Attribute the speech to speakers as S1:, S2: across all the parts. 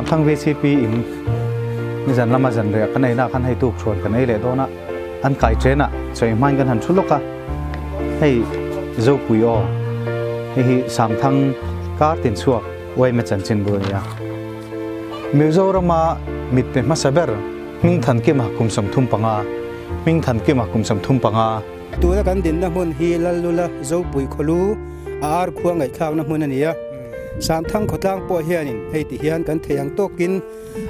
S1: Samthang VCP in nizan lama zanriah kan eina khan hei tuk thuan kan ei leh dawn a, an kai chen a, chawi hmain kan han thu lawk a, hei Zopui aw, hei hi Samthang kar tin chhuak uaime chanchin bu a ni a. Mizorama mitpe hmasa ber Hmingthankima kum 35, Hmingthankima kum 35.
S2: Tuna kan dinna hmun hi Lallula Zopui khawlu a ar khua ngaihthlakna hmun a ni a. Samthang khawtlang pawh hianin hei ti hian kan thei ang tawkin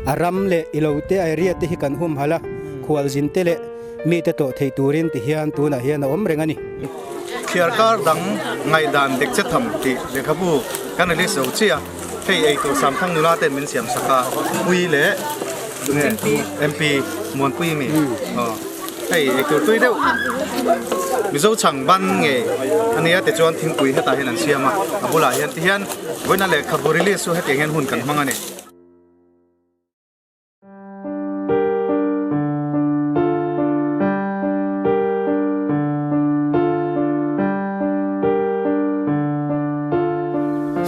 S2: a ram leh ilo te area te hi kan humhalh a, khualzin te leh mite tawh thei turin ti hian tunah hian a awm reng a ni.
S1: Thliarkar dang ngaihdan dek che tham tih lehkhabu kan release zo chiah a, hei eitur Samthang nula ten min siam sak a, Pui leh MP Muanpui mi aw. Hei eitur tui deuh Mizo chhang ban ngei a nia tichuan thingpui hetah hian an siam a, a bulah hian tihian vawiina lehkhabu release chu hetiang hian hun kan hmang a ni.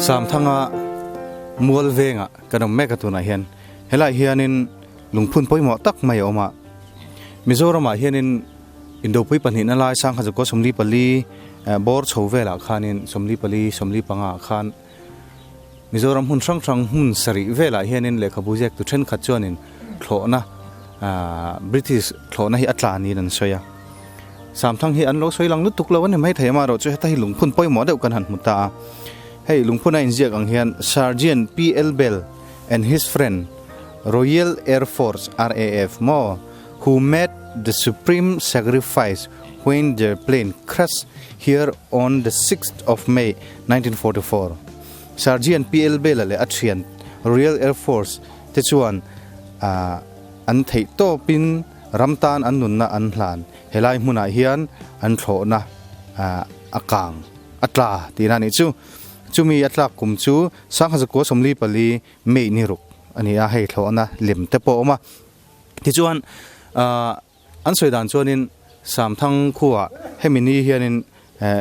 S1: Samthanga mual vengah kan awm mek a tunah hian helaiah hianin lungphun pawimawh tak mai a awm a. Mizoramah hianin Indopui pahnihna lai sangha zakua 44 bawr chho velah khanin 44, 45 ah khan Mizoram hmun hrang hrang hmun sarih velah hianin lehkhabu ziaktu thenkhat chuanin thlawhna British thlawhna hi a tla niin an sawi a. Samthang hi an lo sawi lang lutuk lo a ni maithei amaherawhchu heta hi lungphun pawimawh deuh kan han hmu ta a. Hei lungphun a inziak ang hian Sergeant PL Bell and his friend Royal Air Force, RAF, maw, who made the supreme sacrifice when their plane crashed here on the 6th of May 1944. Sergeant PL Bela leh a thian Royal Air Force te chuan an theih tawpin ram tan an nunna an hlan. Helai hmunah hian an thlawhna a kang, a tla tihna a nih chu. Chumi a tlak kum chu sangha zakua 44 May ni ruk a ni a, hei thlawhna lem te pawh a awm a. Tichuan ahh an sawi dan chuanin Samthang khuaah hemi ni hianin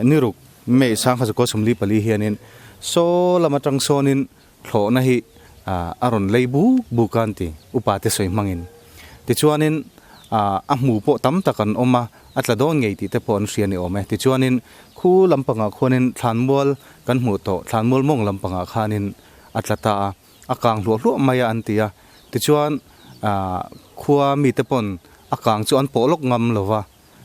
S1: ni ruk May sangha zakua 44 hianin saw lam atang sawnin thlawhna hi a rawn lei buk buk a an ti, upa te sawi hmangin. Tichuanin ahh a hmu pawh tam tak an awm a, a tla dawn ngei tih te pawh an hria ni awm e. Tichuanin khu lampangah khuanin thlanmual kan hmuh tawh, thlanmual mawng lampangah khanin a tla ta a, a kang hluah hluah mai a an ti a. Tichuan aah khua mite pawn a kang chu an pawh lawk ngam lo va,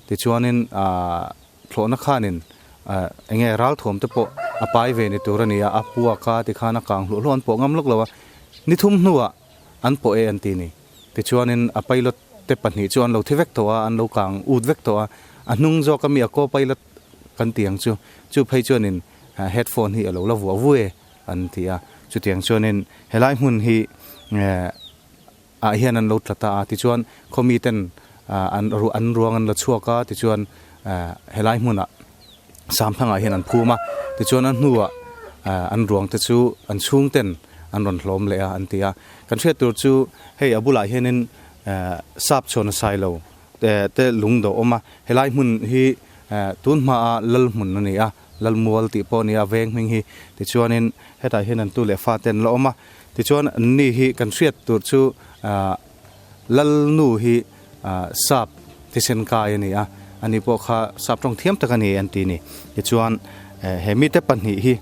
S1: tichuanin aah thlawhna khanin aah eng nge ralthuam te pawh a pai ve ni tur a ni a, a puak a tikhan a kang hluah hluah an pawh ngam lawk lo a, ni thum hnuah an pawh e an ti ni. Tichuanin a pilot te pahnih chu an lo thi vek tawh a, an lo kang ut vek tawh a, a hnung zawk ami a co-pilot kan ti ang chu, chu phei chuanin headphone hi a lo la vuah vu e. an ti a, chutiang chuanin helai hmun hi ah hian an lo tla ta a, tichuan khawmi ten an an ruang an la chhuak a, tichuan helai hmunah Samthangah hian an phum a, tichuan a hnuah an ruang te chu an chhung ten an rawn hlawm leh a an ti a, kan hriat tur chu hei a bulah hianin sap chhuan a sai lo te lung dawh awm a, helai hmun hi tun hmaa lal hmun a ni a. Lalmual tih pawh a ni a, veng hming hi. Tichuanin hetah hian an tu leh fa te an la awm a. Tichuan anni hi kan hriat tur chu Lalnu hi sap thisen kai a ni a, ani pawh kha sap tawng thiam tak a ni an ti a ni. Tichuan he mite pahnih hi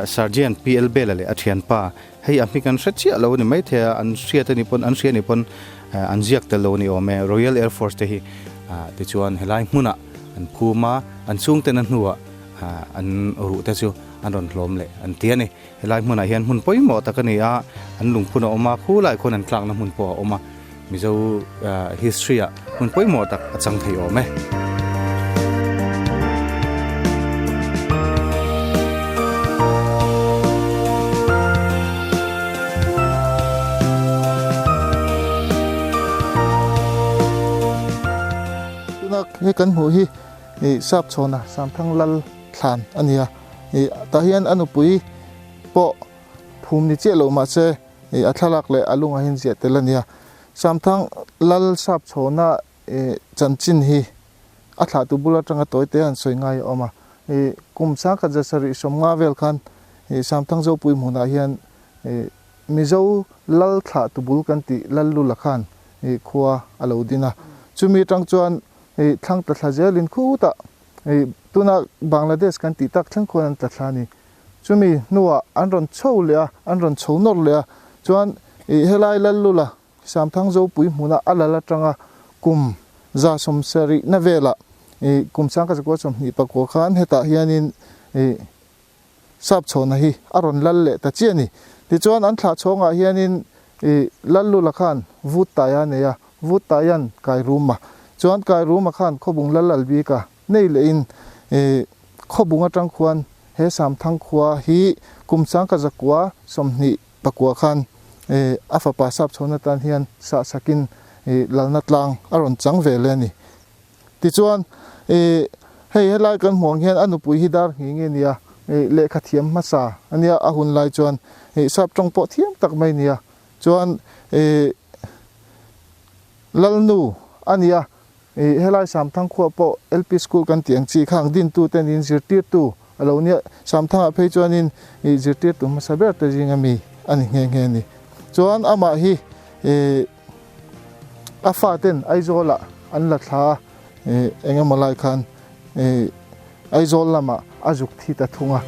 S1: Sergeant PL Bela leh a thianpa, hei a hming an hre chiah lo a ni maithei a, an hriat a nih pawn an hria a nih pawn an ziak tel lo a ni awm e, Royal Air Force te hi tichuan helai hmunah An phum a, an chhungten a hnuah an ruh te chu an rawn hlawm leh an ti a ni. Helai hmunah hian hmun pawimawh tak a ni a, an lungphun a awm a, khulai khuan an tlakna hmun pawh a awm a, Mizo history ah hmun pawimawh tak a chang thei awm e.
S3: He kan hmuh hi ih sap chhawna Samthang Lal thlan a ni a, ih tah hian a nupui pawh phum ni chiah lo mahse ih a thlalak leh a lungah hian ziah tel a ni a. Samthang Lal sap chhawna ih chanchin hi a thlahtu bul atanga tawi te an sawi ngai a awm a, ih kum sangkhat za sarih 50 vel khan ih Samthang Zopui hmunah hian ih. Mizo lal thlah tubul kan tih Lallula khan khua a lo din a. Chumi atang chuan thlang tla thla zelin khutah tuna Bangladesh kan tih tak thleng khuan an tla thla a ni. Chumi hnuah an rawn chho leh a, an rawn chho nawr leh a. Chuan helai Lallula Samthang Zopui hmuna a lal atanga kum 170 na velah kum 1924 khan hetah hianin Sap chhawna hi a rawn lal leh ta chiah a ni. Tichuan an thlah chhawngah hianin Lallula khan Vut Taia a nei a, Vut Taia'n Kairuma. Chuan Kairuma khan Khawbung lal al bik a nei lehin Khawbung atang khuan he Samthang khua hi kum 1929 khan a fapa Sap chhawna tan hian sahsakin lalna tlang a rawn chang ve leh a ni. Tichuan, ih, hei helai kan hmuh ang hian a nupui hi dar nghi nge nia, ih, lehkha thiam hmasa a nia, a hun lai chuan, ih, sap tawng pawh thiam tak mai nia. Chuan, ih, Lalnu a nia, ih, helai Samthang khua pawh LP School kan tih ang chi kha ang dintu te niin zirtirtu a lo nia. Samthangah phei chuanin, ih, zirtirtu hmasa ber te zinga mi a ni nghe nghe a ni. Chuan amah hi, ih, A faten Aizawlah an la thla a, eng emaw lai khan Aizawl lamah a zuk thi ta thung a.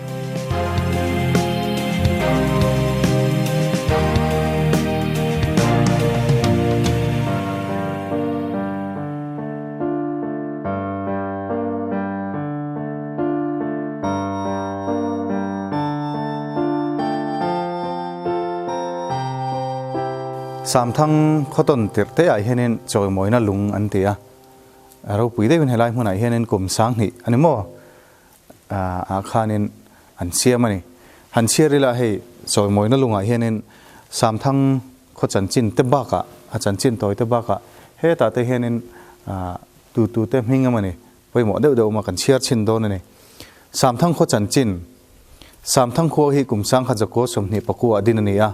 S1: Samthang khawtawn tirh te ah hianin chawimawina lung an ti a, a ropui deuhin helai hmunah hianin kum 2000 a ni maw ah khanin an siam a ni. Han chhiar ila hei chawimawina lungah hianin Samthang khaw chanchin te bakah a chanchin tawi te bakah hetah te hianin tu tu te hming emaw ni pawimawh deuh deuh awm a kan chhiar chhin dawn a ni. Samthang khaw chanchin Samthang khua hi kum 1929 ah din a ni a.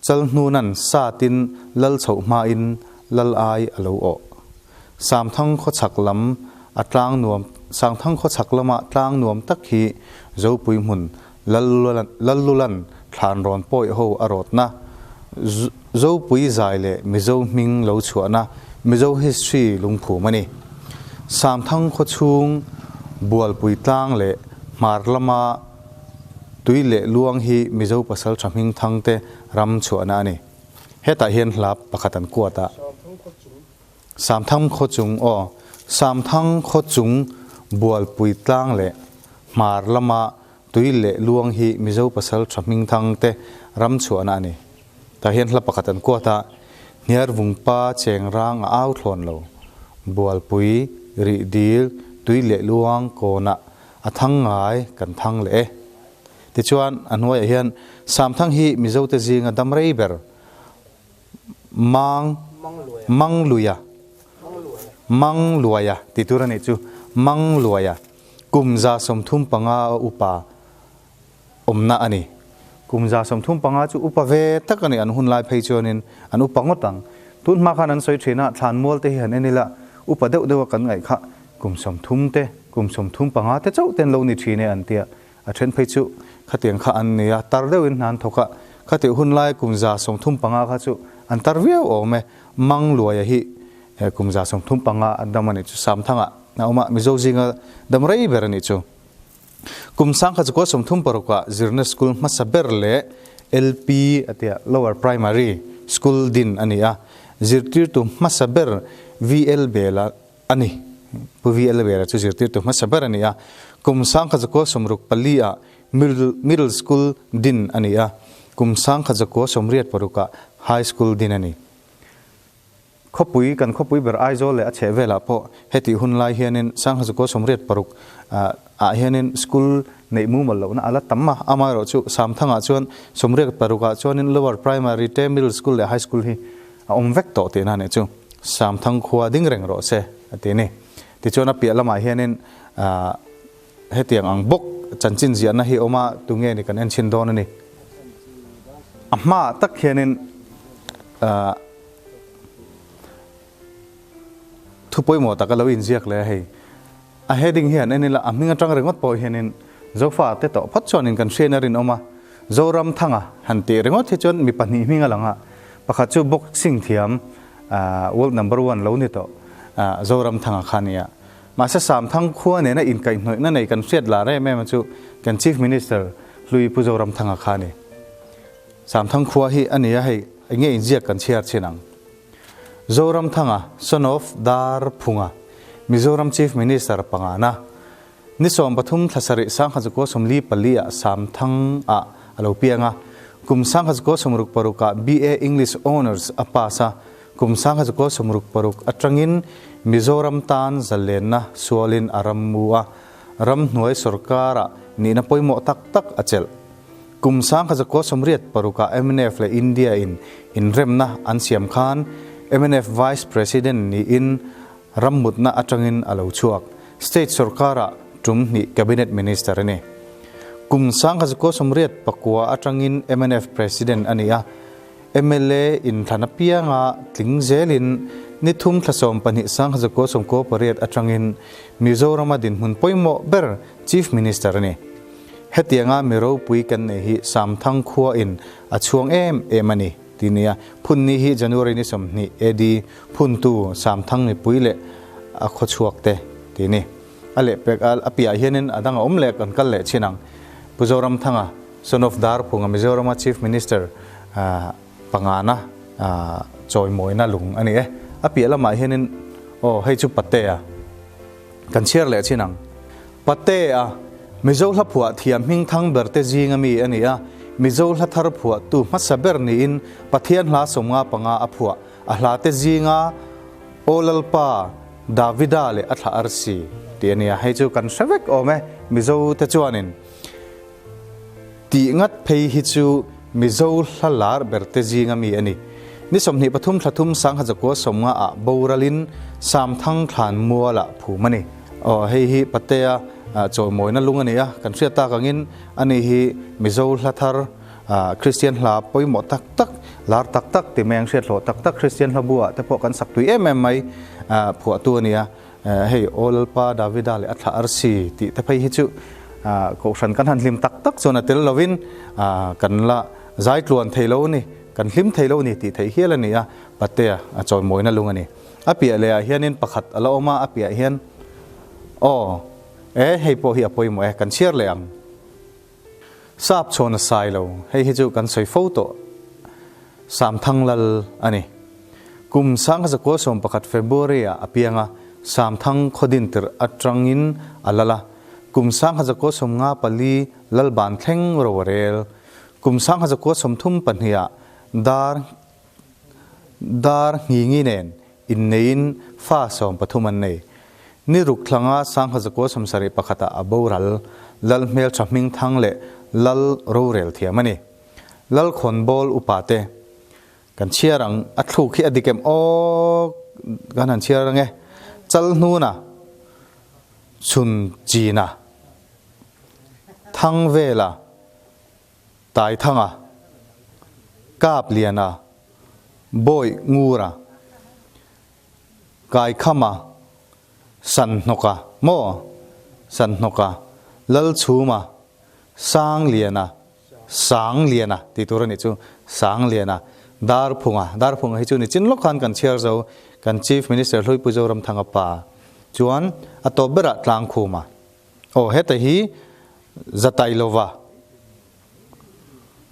S1: Chalhnunan satin lal chhoh hmain lal ai a lo awh. Samthang khaw chhak lam a tlang nuam Sangthang khaw chhak lama tlang nuam tak hi Zopui hmun Lallulan thlan rawn pawih ho a rawtna, Zopui zai leh Mizo hming lo chhuahna Mizo history lungphum a ni. Samthang khaw chhung Bualpui tlang leh hmar lama Tui leh luang hi Mizo pasal tha hming thang te ram chhuahna a ni. Hetah hian hla pakhat an kuat a. Samthang khaw chung aw. Samthang khaw chung Bualpui tlang leh hmar lama tui leh luang hi Mizo pasal tha hming thang te ram chhuahna a ni. Tah hian hla pakhat an kuat a. Hniar vungpa cheng rang a au thlawn lo. Bualpui, Rihdil, tui leh luang kawnah A thang ngai kan thang leh e. Tichuan, a hnuaiah hian Samthang hi Mizote zinga dam rei ber Mang Mangluia Mangluaia tih tur a nih chu Mangluaia kum 35 a upa awmna a ni. Kum 35 chu upa ve tak a ni, an hun lai phei chuanin an upa ngawt ang. Tun hma khan an sawi thin a, thlanmual te hi han en ila, upa deuh deuh a kan ngaih kha kum 30 te, kum 35 te chauh te an lo ni thin e an ti a, a then phei chu khatiang kha an ni a, tar deuhin hna an thawk a, khatih hun lai kum 35 kha chu an tar viau awm e, Mang Luaia hi kum 35 an dam a nih chu, Samthanga a awm a, Mizo zinga dam rei ber a nih chu. Kum 1936 ah zirna school hmasa ber leh LP a tia Lower Primary School din a ni a, zirtirtu hmasa ber VL Bela a ni. Pu VL Bela chu zirtirtu hmasa ber a ni a. Kum 1964 ah Middle School din a ni a, kum 1986 ah High School din a ni. Khawpui, kan khawpui ber Aizawl leh a chheh velah pawh hetih hun lai hianin 1986 ah hianin school neih mumal lohna a la tam a, amaherawhchu Samthangah chuan 86 ah chuanin Lower Primary te, Middle School leh High School hi a awm vek tawh tihna a nih chu. Samthang khua ding reng rawh se a ti a ni. Tichuan a piah lamah hianin hetiang ang bawk chanchin ziahna hi awm a, tunge ni kan en chhin dawn a ni. A hmaah tak hianin Thu pawimawh tak a lo inziak leh a hei. A heading hi han en ila, a hming atang ringawt pawh hianin Zofa te tawh phawt chuanin kan hriain a rinawm a. Zoramthanga han tih ringawt hi chuan mi pahnih hming a lang a, pakhat chu boxing thiam world number one lo ni tawh Zoramthanga kha a ni a. Mahse Samthang khua nena inkaihhnawihna nei kan hriat lar em em a chu kan Chief Minister hlui Pu Zoramthanga kha a ni. Samthang khua hi a ni a, hei enge inziak kan chhiar chin ang. Zoramthanga, son of Darphunga, Mizoram Chief Minister pangana, Ni 13 thla sarih 1944 ah Samthang ah a lo piang a, kum 1966 ah BA English Honours a pass a, kum 1966 atangin Mizoram tan zalenna sualin a rammu a, ramhnuai sorkar ah nihna pawimawh tak tak a chelh. Kum 1986 ah mnf leh India in inremna an siam khan mnf Vice President niin Rammutna atangin a lo chhuak. State sorkarah tum hnih Cabinet Minister a ni. Kum 1989 atangin mnf President a ni a, mla inthlan apianga tling zelin ni thum thla 12 1998 atangin Mizorama dinhmun pawimawh ber Chief Minister a ni. Hetianga mi ropui kan nei hi Samthang khuain a chhuang em em a ni. Ti nia, phunni hi January ni 20 AD phuntu Samthang mipui leh a khawchhuak te ti ni. A lehpek a a piah hianin a dang a awm leh kan kal leh chin ang. Pu Zoramthanga, son of Darphunga, Mizorama Chief Minister pangana chawimawina lung a ni e. A piah lamah hianin aw hei chu Patea kan chhiar leh chin ang. Patea, Mizo hla phuah thiam hming thang ber te zing ami a ni a, Mizo hla thar phuahtu hmasa ber niin Pathian hla 55 a phuah. A hla te zinga Aw Lalpa, Davida leh a thla arsi tih a ni a, hei chu kan hre vek awm e, Mizo te chuanin tih ngat phei hi chu Mizo hla lar ber te zing ami a ni. Ni 23 thla thum 1990 ah boralin Samthang thlan mualah phum a ni. Aw hei hi Patea chawimawina lung a ni a, kan hriat tak angin ani hi Mizo hla thar Kristian hla pawimawh tak tak, lar tak tak ti mai ang hriat hlawh tak tak Kristian hla buah te pawh kan sak tui em em mai phuahtu a ni a. Hei Aw Lalpa Davida leh a thla arsi tih te phei hi chu Kohhran kan han hlim tak tak chuan a tel lovin kan la zai tluan thei lo a ni, kan hlim thei lo a ni tih theih hial a ni a, Patea a chawimawina lung a ni. A piah leh ah hianin pakhat a la awm a, a piah hian aw e hei pawh hi a pawimawh e, kan chhiar leh ang. Sap chhawn a sai lo, hei hi chu kan sawi fo tawh. Samthang Lal a ni. Kum 1911 February ah a piang a, Samthang khawdin tirh atangin a lal a. Kum 1954 Lalban thleng ro a rel. Kum 1932 ah dar dar nghingi nen inneiin fa 13 an nei. Ni ruk thlanga 1971 ah a boral Lal hmeltha hmingthang leh Lal rorel thiam a ni. Lal khawnbawl upa te kan chhiar ang a thluk hi a dik em aw kan han chhiar ang e. Chal hnuna chhun china thang vela Taithanga, Kapliana, Bawi Ngura, Kaikhama, Sanhnawka maw? Sanhnawka, Lalchhuma, Sangliana, Sangliana tih tur a nih chu, Sangliana, Darphunga, Darphunga hi chu nichin lawk khan kan chhiar zo, kan Chief Minister Hluipu Zoramthanga pa chuan a tawp berah Tlangkhuma. Aw heta hi Zatailova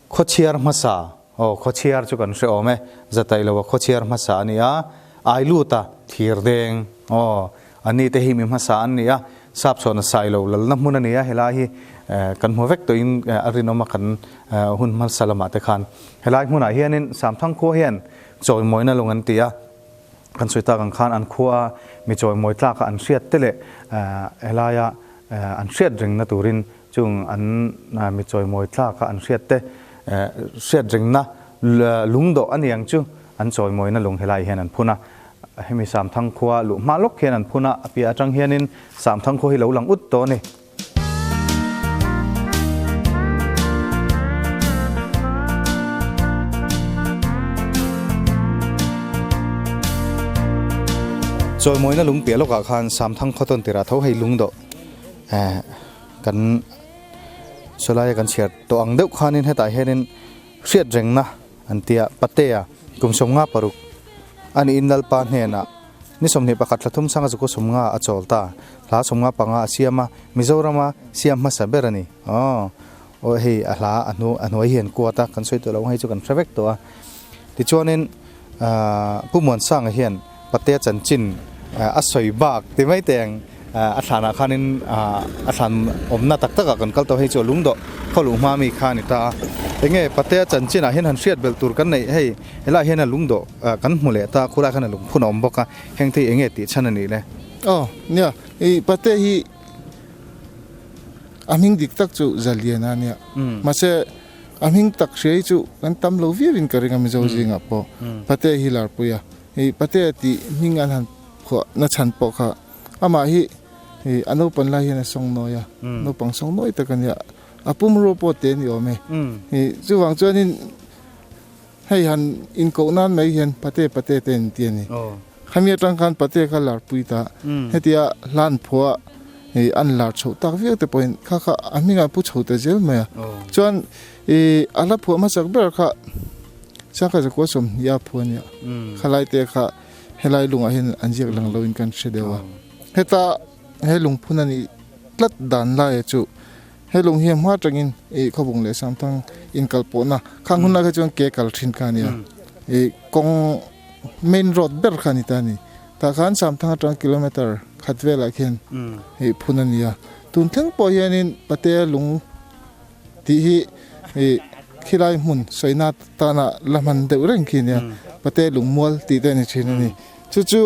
S1: khawchhiar hmasa, aw khawchhiar chu kan hre awm e, Zatailova khawchhiar hmasa a ni a, Ailuta thirdeng, aw a ni te hi mi hmasa an ni a, Sapchhuahna Sailo lalna hmun a ni a, helai hi kan hmu vek tawhin a rinawm a kan hun hmasa lamah te khan. Helai hmunah hianin Samthang khua hian chawimawina lung an ti a. Kan sawi tak ang khan an khua mi chawimawi tlaka an hriat te leh helaia an hriat rengna turin chung an mi chawimawi tlaka an hriat te hriat rengna lungdawh a ni ang chu an chawimawina lung helai hian an phun a. Hemi Samthang khua luh hma lawk hian an phun a, a piah atang hianin Samthang khua hi lo lang ut tawh a ni. Chawimawina lung piah lawkah khan Samthang khaw tawn tirah tho hei lung dawh kan. Sawlaia kan chhiar tawh ang deuh khanin hetah hianin hriat rengna an ti a, Patea kum 56 a niin Lalpa hnenah ni 21 thla thum sanga zukaw 50 a chawl ta, hla 55 a siam a, Mizorama siam hmasa ber a ni. Aw, aw hei a hla a hnu a hnuai hi an kuat a, kan sawi tawh lo ang hei chu kan hre vek tawh a. Tichuanin Pu Muansanga hian Patea chanchin a sawi bak ti mai teh ang a thlanah khanin a thlan awmna tak takah kan kal tawh hei chu a lung dawh khaw luh hma mi kha a ni ta a. Enge Patea chanchinah hian han hriat belh tur kan neih hei helaiah hian a lung dawh kan hmu leh ta khulaiah khan a lungphun a awm bawk a heng te hi enge tih chhan a nih le?
S3: Aw nia i Patea hi a hming dik tak chu Zaliana a nia mahse A hming tak hria hi chu kan tam lo viau in ka ring a Mizo zingah pawh Patea hi larpui a, hei Patea tih hming an han phuah na chhan pawh kha amah hi hei a naupan lai hian a sawng nawi a, naupang sawng nawi tak a nia, a pumrua pawh te a ni awm e, hei chuvang chuanin hei han inkoh nan mai hian Pate Pate te an ti a ni. Khami atang khan Patea kha larpui ta, hetia hlan phuah hei an lar chhoh tak viau te pawhin kha kha a hmingah pu chho ta zel mai a. Chuan ih a hla phuah hmasak ber kha Changkha Zakua Sawmhnih a phuah a nia. Khalai te kha helai lungah hian an ziak lang loin kan hre deuh a. Heta he lungphun a nih tlat dan laia chu he lung hi a hma atangin ih Khawbung leh Samthang inkalpawhna khang hun lai kha chuan ke kal thin kha a nia. Ih kawng main road ber kha a ni ta a ni. Tah khan Samthang atang kilometer khat velah khian hei phun a ni a, tun thleng pawh hianin Patea lung tih hi hei khilai hmun sawina tana la hman deuh reng khi a nia, Patea lung mual tih te a ni thin a ni. Chu chu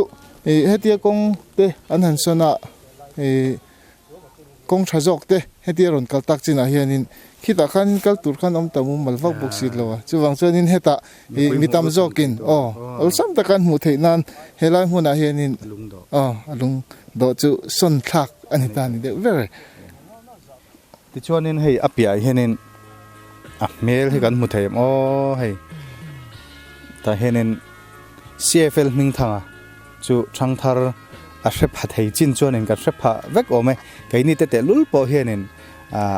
S3: hetia kawng te an han sawn a hei Kawng tha zawk te hetia rawn kal tak chinah hianin khitah khanin kal tur khan awm ta mumal vak bawk si lo a, chuvang chuanin hetah ih mi tam zawkin aw awlsam taka an hmuh theih nan helai hmunah hianin aw a lung dawh chu sawn thlak a ni ta a ni deuh ber e.
S1: Tichuanin hei a piahah hianin a hmel hi kan hmu thei em aw hei tah hianin CFL Hmingthanga chu Thangthar a hre pha thei chin chuanin kan hre pha vek awm e, keini te tehlul pawh hianin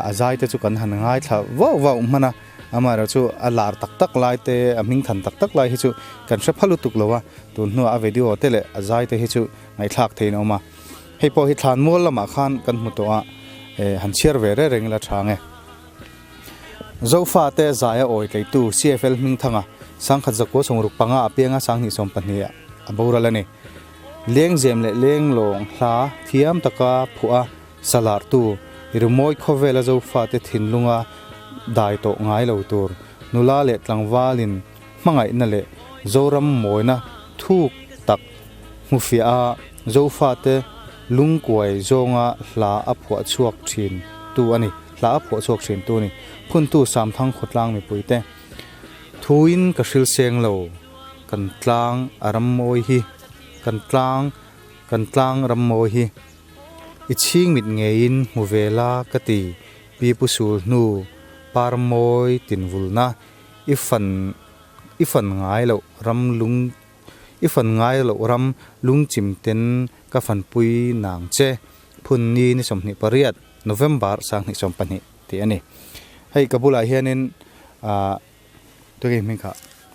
S1: a zai te chu kan han ngaithla vauh vauh hman a, amaherawh chu a lar tak tak lai te a hming than tak tak lai hi chu kan hre pha lutuk lo a, tun hnuah a video te leh a zai te hi chu ngaihthlak theiin a awm a, hei pawh hi thlanmual lamah khan kan hmu tawh a, han chhiar ve reng reng ila tha ang e. Zofate zaia awi tleitu CFL Hmingthanga sangkhat zakua sawmruk panga a pianga sanghnih sawmpahnih a boral a ni. Lengzem leh lenglawng hla thiam taka phuah a salartu rimawi khawvela Zofate thinlunga dai tawh ngai lo tur nula leh tlangvalin hmangaihna leh Zoram mawina thuk tak hmufiah a Zofate lungkuai zawnga hla a phuah chhuak thin tu a ni. Hla a phuah chhuak thin tu a ni. Phuntu Samthang khawtlang mipuite thuin ka hril seng lo. Kan tlang a ram mawi hi, kan tlang, kan tlang ram mawi hi. I chhing mit ngeiin hmu ve la ka ti, Pi Pu Sul hnu par mawi tinvulna, i fan, i fan ngai loh ram lung, i fan ngai loh ram lungchim ten ka fanpui nang che, phun ni ni 28, November 2020 tih a ni. Hei ka bulah hianin ah. Tunge hming kha?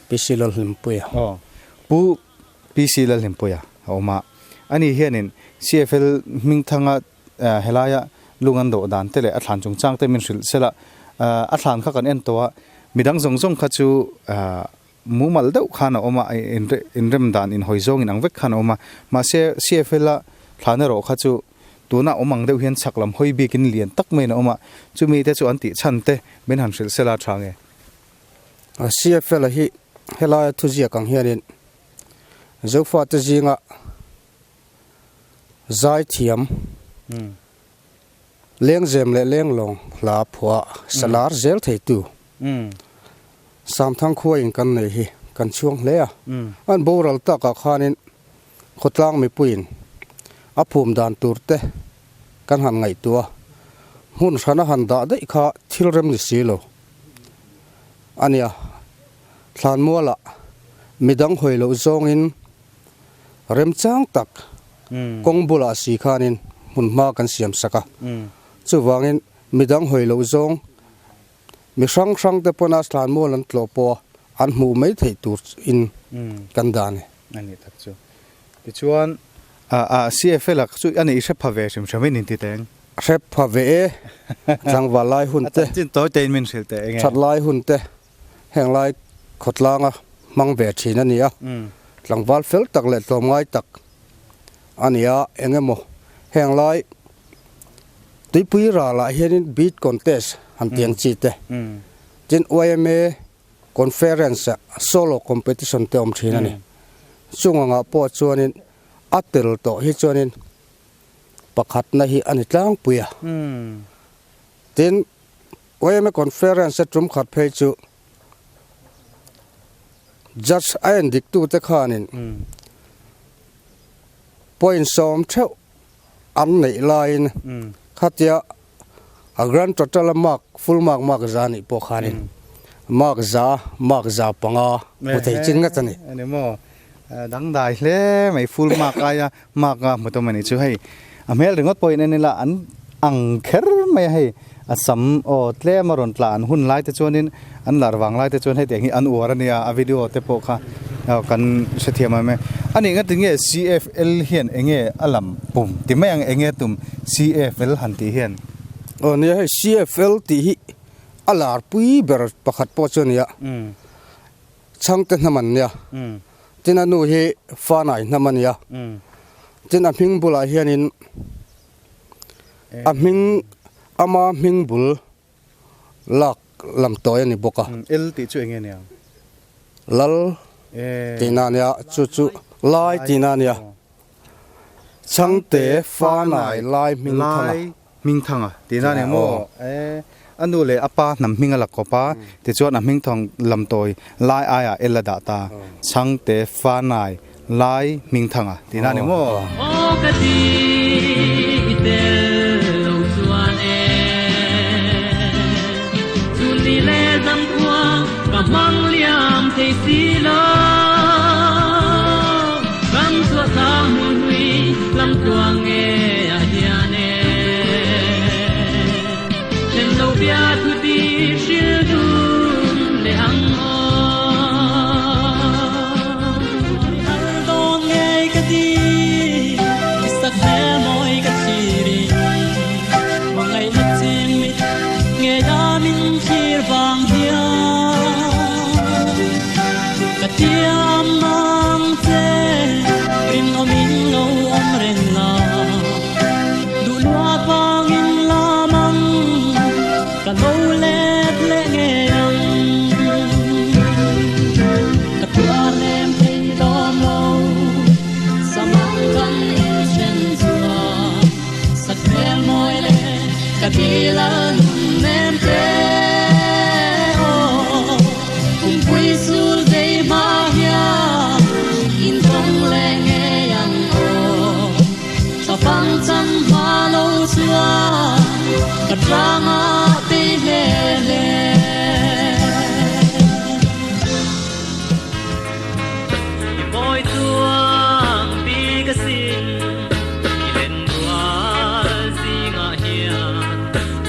S2: PC Lalhlimpuia.
S1: Aw, Pu PC Lalhlimpuia a awm a. Ani hianin CFL hmingthanga helaia lung an dawh dan te leh a thlan chungchang te min hrilh sela, a thlan kha kan en tawh a, midang zawng zawng kha chu mumal deuh khan a awm a, inrem dan inhawi zawng in ang vek khan a awm a. Mahse CFL-a thlan erawh kha chu Tuna awm ang deuh hian chhak lam hawi bikin lian tak maiin a awm a, chumi te chu an tih chhan te min han hrilh sela tha nge?
S2: CFL-a hi helaia thuziak ang hianin Zofate zinga zai thiam, lengzem leh lenglawng hla phuah salar zel theitu Samthang khuain kan nei hi kan chhuang hle a, an boral takah khanin Khawtlang mipuiin a phum dan tur te kan han ngaihtuah a, hmun hrana han dah daih kha thil rem ni si lo a nia. Thlanmualah midang hawi loh zawngin remchang tak kawng bulah si khanin hmun hma kan siam sak a, chuvangin midang hawi loh zawng. Mi hrang hrang te pawna thlanmual an tlawh pawh an hmuh mai theih tur in kan dah a ni.
S1: A nih tak chu. Tichuan CFL a chu a nih hre pha ve hrim hrim in inti teng.
S2: Hre pha ve e, tlangval lai hun te.
S1: A chanchin tawi te in min hrilh teh enge.
S2: That lai hun te heng lai khawtlanga hmang ve thin a ni a. Tlangval fel tak leh tlawmngai tak a ni a, eng emaw heng lai tuipui ralah hianin beat contest han tih ang chi te, tin yma conference ah solo competition te awm thin a ni. Chung angah pawh chuanin a tel tawh hi chuanin pakhatna hi a ni tlangpui a. Tin yma conference a tum khat phei chu Judge a en dik tute khanin point sawm theuh an neih laiin khatia a grand total a mark full mark mark za nih pawh khanin mark za mark za panga hmu thei chin ngat a ni.
S1: Ani maw dangdai hle mai full mark aia mark a hmu tawm a nih chu hei a hmel ringawt pawhin en ila an ang kher mai a hei a sam aw tlem a rawn tla an hun lai te chuanin an lar vang lai te chuan hetiang hi an uar a nia a video te pawh kha kan hrethiam ang e a nih ngatin nge CFL hian enge a lam pum ti mai ang enge tum CFL han tih hian.
S2: Aw nia hei CFL tih hi a lar pui ber pakhat pawh chu a nia chhangte hnam an nia. Tin a nu hi Fanai hnam a nia. Tin a hming bulah hianin a hming ama hming bul lak lam tawi a ni bawk a.
S1: L tih chu eng nge niang?
S2: Lal tihna a nia, chu chu Lai tihna a nia. Chhangte Fanai Lai Hmingthanga.
S1: Lai Hmingthanga tihna a ni maw? E, a nu leh a pa hnam hming a la kawp a, tichuan a hming thawng lam tawi lai aiah el a dah ta. Chhangte Fanai Lai Hmingthanga tihna a ni maw?
S4: Aw ka ti i tel lo chuan e, chun ni leh zam khua ka hmang liam thei si lo. Ram chhuah tlang hmun hlui lam tluang nge a hian e, then lo bia thu ti hril dun leh ang aw. Har dawn ngei ka ti, i sak hmel mawi ka thlir i, hmangaihna ching mit ngei a min thlir vang hian ka tiam ang che, rinawmin lo awm reng la, duh luat vangin lam ang ka lo let leh ngei ang. Ka tuar lem thei dawn lo, samang kan inthen chuan sak hmel mawi leh ka dil a nun nem te aw. Kumpui sul zei hma hian intawng leh ngei ang aw. Thafang chan hma lo chuan ka tlangah tei hle hle.
S5: I mawi chuang bik asin, i len rual zingah hian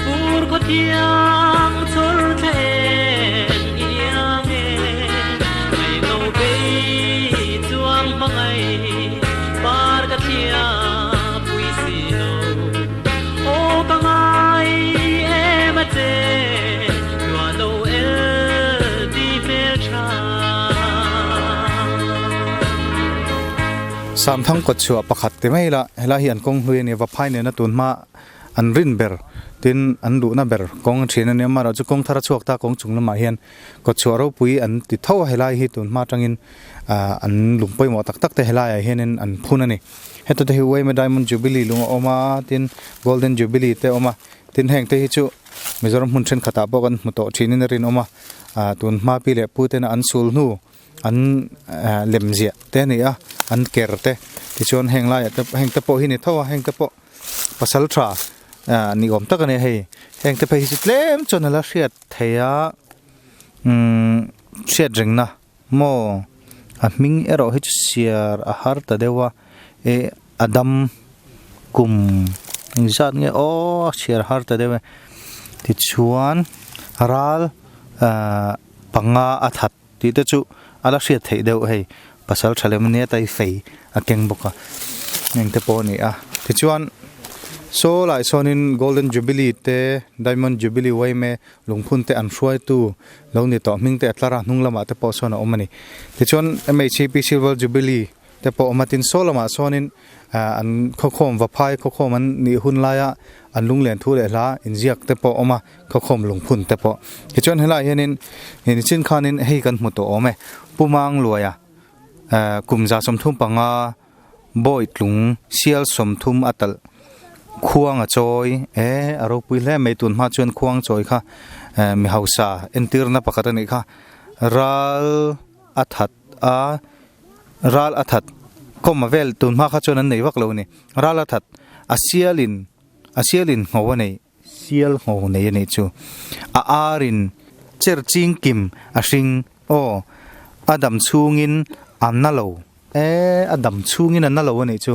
S5: fur khaw thiang chawr thla eng i iang e. Ngaihno bei chuang hmangaih par ka thlia pui si lo. Aw ka ngai em a che, lua lo el ti hmel tha.
S1: Samthang kawt chhuah pakhat ti mai ila, helai hi an kawng hlui a ni, Vaphai nena tun hma an rin ber tin an luhna ber kawng thin a ni, amaherawhchu kawng thar a chhuak ta kawng chung lamah hian Kawtchhuah ropui an ti tho a, helai hi tun hma atangin an lung pawimawh tak tak te helaiah hianin an phun a ni. Heta te hi Uaima Diamond Jubilee lung a awm a, tin Golden Jubilee te a awm a, tin heng te hi chu Mizoram hmun thenkhatah pawh kan hmu tawh thinin a rinawm a, tun hma pi leh pu tena an sul hnu an lem ziah te a ni a, an ker te tichuan heng laiah te heng te pawh hi a ni tho a, heng te pawh pasal tha ni awm tak a ni a hei, heng te phei hi chu tlem chuan a la hriat. Thei a umm hriat rengna maw a hming erawh hi chu siar a har ta deuh a eh a dam kum engzat nge aw a chhiar har ta deuh e tichuan. Ral panga a that tih te chu a la hriat theih deuh hei pasal tha lem ania tai fei a keng bawk a eng te pawh a ni a tichuan saw lai sawnin golden jubilee te diamond jubilee yma lungphun te an hruaitu lo ni tawh hming te a tlar a hnung lamah te pawh sawn a awm a ni tichuan mhep silver jubilee te pawh awm a tin saw lamah sawnin an khawkhawm vaphai khawkhawm an nih hun laia an lunglen thu leh hla inziak te pawh a awm a khawkhawm lungphun te pawh tichuan helaiah hianin nichin khanin hei kan hmu tawh awm e Pu Mangluaia kum 35 Bawitlung sial 30 a talh khuang a chawi e a ropui hle mai tun hma chuan khuang chawi kha mi hausa entirna pakhat a nih kha ral a that a. Ral a that kawm a vel tun hma kha chuan an nei vak lo a ni. Ral a that a sialin a sialin ngho a nei sial ngho nei a nih chu. A arin cher ching kim a hring aw a dam chhungin a na lo e a dam chhungin a na lo a nih chu.